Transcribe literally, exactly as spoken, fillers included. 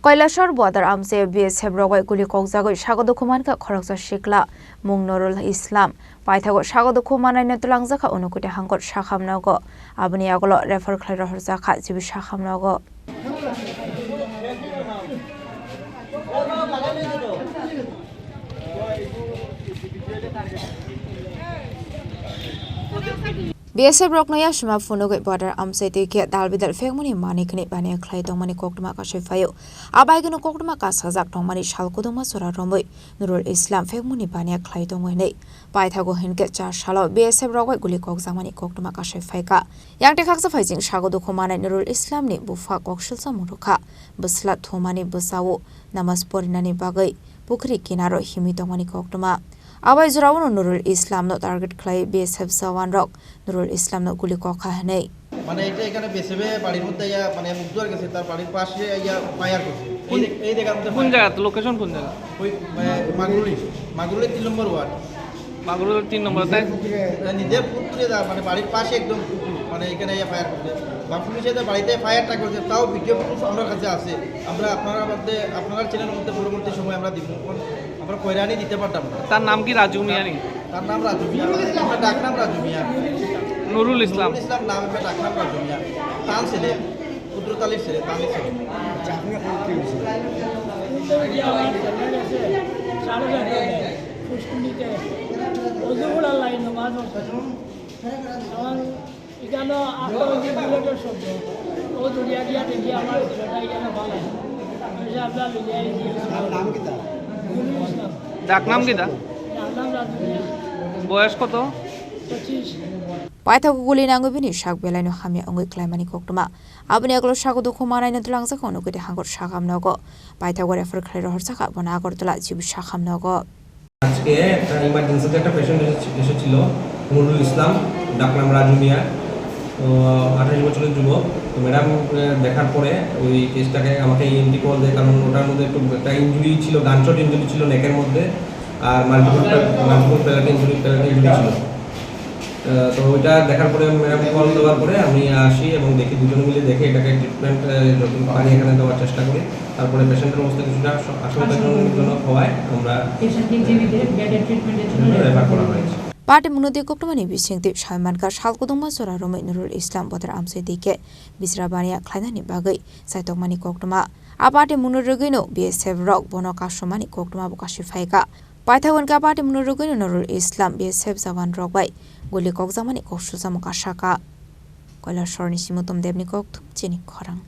Kailasor border amchaio B S F rok bai guli kokjagwi sago dukhu mankha khoroksa sikla mung Nurul Islam. Paithago sago dukhu manai no twlangjakha Unakoti hangkor sakham nogo. Aboni yagulo refer khlai rohorjakha G B sakham nogo. B S F rokno yasima phunugwi border amchai twi khe dal bidal phekmani manwi khwnwi baniya khlai tongmani koktwma kasui phaio. Abaigwino koktwma kasajak tongmani sal kwdwma jora romwi Nurul Islam phekmani baniya khlai tongo hinwi. Paithago hinkhe char salo B S F rok bai guli kokjakmani koktwma kasui phaikha. Yang tekhaksa phaising sago dukhu manai Nurul Islamni bupha koksilsa murukha. Bwsla thumani bwsao namaz porinani bagwi pukhri kinaro himwi tongmani koktwma. Abai jorao no Nurul Islamno target khlai B S F jawan rok Nurul Islamno guli kokha hinwi. মানে এটা এখানে বেসেবে বাড়ির মধ্যে ইয়া মানে মুখ ধরে গেছে, তার বাড়ির পাশে ইয়া ফায়ার করছে। এই কোন, দে-, এই জায়গার মধ্যে কোন ফায়ার। জায়গা? লোকেশন কোন জায়গা? ওই, মানে, মাগুরুলি, মাগুরুলি তিন নম্বর ওয়ার্ড। মাগুরুলি তিন নম্বর, তাই? নিজের পুকুরে যা, মানে, বাড়ির পাশে একদম পুকুর, মানে, এখানে ইয়া ফায়ার করছে। বা পুলিশে যে বাড়িতে ফায়ারটা করছে, তাও ভিডিও প্রুফ আমার কাছে আছে। আমরা আপনারা মধ্যে, আপনার চ্যানেলের মধ্যে পরবর্তী সময় আমরা দিব। এখন আমরা কয়রানি দিতে পারতাম না। তার নাম কি? রাজু মিয়া নি? তার নাম রাজু মিয়া। আমরা ডাকনাম রাজু মিয়া। নুরুল ইসলাম। নুরুল ইসলাম নাম, আমরা ডাকনাম রাজু মিয়া। তান ছেলে, ক্ষুদ্র তালির ছেলে, তানই ছেলে। আচ্ছা, আপনি এখন কি হয়েছিল? সাড়ে চারটায় ফুসকুনিতে অজু করার লাইন নামাজ পড়ছে। আমার এখানে আসতে হচ্ছে বুলেটের শব্দ। ও দৌড়িয়া গিয়া দেখি আমার ছেলেটা এখানে ভালো। আমি সে আপনার লইয়া এসে আপনার নাম কি তার? নুরুল ইসলাম। ডাক নাম কি তার? ডাক নাম রাজু মিয়া। বয়স কত? পঁচিশ। Paithago guli nangwi bini sak belaino hamya wngwi klaimani koktwma. Aboni yagulo sago dukhu manai no twlangjak Unakoti hangkor sakham nogo. Paithago refer khlai rohorjakha bono Agartala G B sakham nogo. আজকে একটা ইমার্জেন্সিতে একটা পেশেন্ট এসেছি-, এসেছিল, নুরুল ইসলাম, ডাকনাম রাজু মিয়া। তো আঠাশ বছরের যুবক। তো ম্যাডাম, আহ, দেখার পরে ওই কেসটাকে আমাকে ইএনটি কল দেয়, কারণ ওটার মধ্যে একটু একটা ইনজুরি ছিল, গানশট ইনজুরি ছিল নেকের মধ্যে, আর মাল্টিপল প্যা-, multiple pellet injury, pellet injury ছিল। আহ, তো ওইটা দেখার পরে, ম্যাডাম কল দেওয়ার পরে আমি আসি এবং দেখি, দুজনে মিলে দেখে এটাকে ট্রিটমেন্ট, আহ, যতটুকু পারি এখানে দেওয়ার চেষ্টা করি। তারপরে পেশেন্টের অবস্থা কিছুটা আশ-, আশঙ্কাজনক হওয়ায় আমরা পেশেন্টকে জিবিতে বেডে ট্রিটমেন্টের জন্য রেফার করা হয়েছে। Party mwnwi twi koktwmani bisingtwi saimankha sal kwdwngma jora romwi Nurul Islam bothar amchai twi khe bisra baniya khlainani bagwi chaitokmani koktwma. A party mwnwi rwgwino B S F rok bono kasumani koktwma bo kasui phaikha. Paithago hinkhe a party mwnwi rwgwino Nurul Islam B S F jawan rok bai guli kokjakmani kok sujamo kasakha. Kailasorni Simutom Debni koktwma chini khorang.